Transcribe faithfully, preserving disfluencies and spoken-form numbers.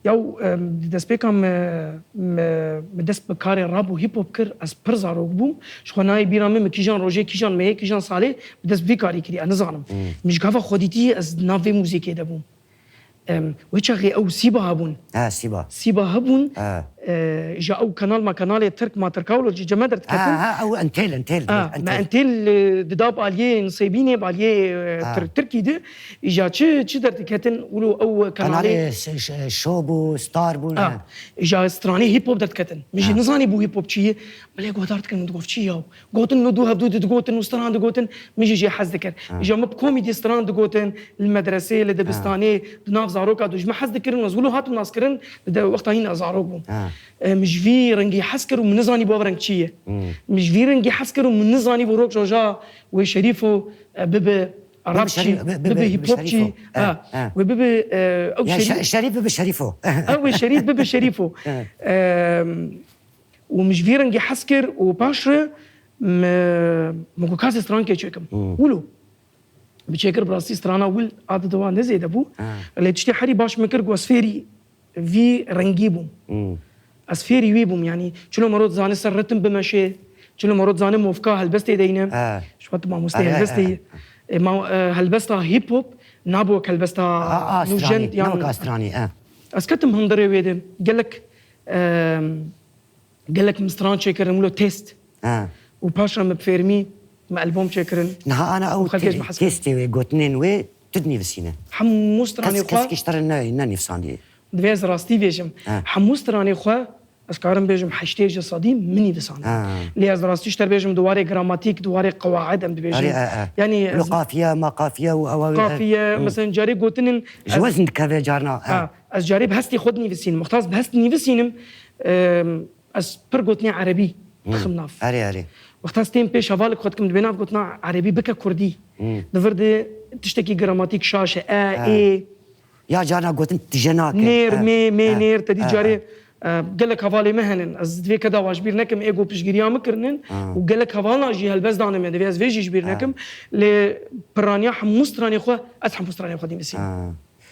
Ya, em, di destpêka me, me, me dest bi karê rap û hip hop kir, ez pir zarok bûm. Ji xwe nayê bîra min, min kîjan rojê, kîjan mehê, kîjan salê bi dest vî karî kiriye, ez nizanim. Min ji gava xwe dîtî, ez nav vê muzîkê de bûm. Em, wê çaxê ew Sîba hebûn. Ha, Sîba. Sîba hebûn. Ha. E, ji ew kanal ma kanalê Tirk ma Tirka wilo ji ceme derdiketin. Ha, ha, ew Entêl, Entêl, Ha, Entêl. me Entêl, e, dida bi aliyê Nisêbînê, bi aliyê, e, Ha. Tir-, Tirkî di. Îja çi, çi derdiketin wilo ew kanalê. Kanalê ş-, ş-, Şo bû, Star bû, Ha. ne? Îja stranê hip hop derdiketin. Min jî Ha. nizanî bû hip hop çi ye. Min lê guhdar dikirin, min digot çi ya. Gotin, no du hevdu digotin û stran digotin, min jî jê hez dikir. Ha. Îja min bi komîdî stran digotin, li medresê, li dibistanê, di nav zaroka du ji min hez dikirin, ez wilo hatim naskirin, di de wexta hîn ez zarok bûm. Ha. E, min ji vî rengî hez kir û min nizanî bû ev reng çi ye. Hmm. Min ji vî rengî hez kir û min nizanî bû rok roja wê Şerîfo, e, bibe Arapçî, Şerîf-, bi-, bibe bibe, bibe hip hopçî. Şerîfo. Ha. Ha, ha. Wê bibe, e, ew Ya Şerîf-, Şe-, Şerîf bibe Şerîfo. Ew wê Şerîf bibe Şerîfo. Ha. Em, û min ji vî rengî hez kir û paş re me, me got, "Ka ez ê strankê çêkim." Hmm. Wilo. Bi çêkir bi rastî strana wil a di dewa ne zêde bû. Ha. Lê tiştê herî baş min kir, got, "Ez fêrî vî rengî bûm." Hmm. Ez fêrî wî bûm, yanî çilo mero dizane ser ritim bimeşê, çilo mero dizane movka helbestê deyne. Ha. Ji xwe tu mamosteyê Are, helbestê are. yî. E, ma-, e, helbesta hip hop nabo wek helbesta A, a, nûjen stranî, yan ne wek a stranî, e. Ez ketim hundirê wê de. Gelek, em, Gelek min stran çêkirin, wilo test. Ha. Û paş re min bi fêrmî, min albom çêkirin. Niha ana ew Û xelkê ji te-, min hez kirin. Testê wê, gotinên wê, tu dinivîsîne. Hemû stranê Kes, xwe kes kiştere ne, ne nivîsandiye. Divê ez rastî bêjim. Ha. Hemû stranê xwe, ez karim bêjim heştê ji sedî min nivîsand. Ha. Lê ez rastî ji te bêjim, di warê gramatîk, di warê qewaid em dibêjin. Erê, e, e. Yanî Lo ez qafiye, ma qafiye û ew, ew, e. Qafiye, Hmm. mesela carê gotinin Ji ez wezn dikeve carna, e. Ha, ez carê bi hestê xwe dinivîsînim. Wexta ez bi hest dinivîsînim, em, Ez pir gotinê erebî Hmm. dixim nav. Erê, erê. Wexta ez tên pêş hevalek xwe dikim, dibê nav gotina erebî bike kurdî. Hmm. Di vir de tiştekî gramatîk şaş e, e, Ha. ê. Ya carna gotin tije nake. Nêr, Ha. mê, mê, Ha. nêr, te dî Ha. carê, Ha. e, gelek hevalê me henin. Ez divê keda wan ji bîr nekim, ê got piştgiriya min kirinin Ha. û gelek hevalna jî helbest dane me, divê ez vê jî ji bîr Ha. nekim. Lê piraniya hemû stranê xwe, ez hemû stranê xwe dî misînim. Ha.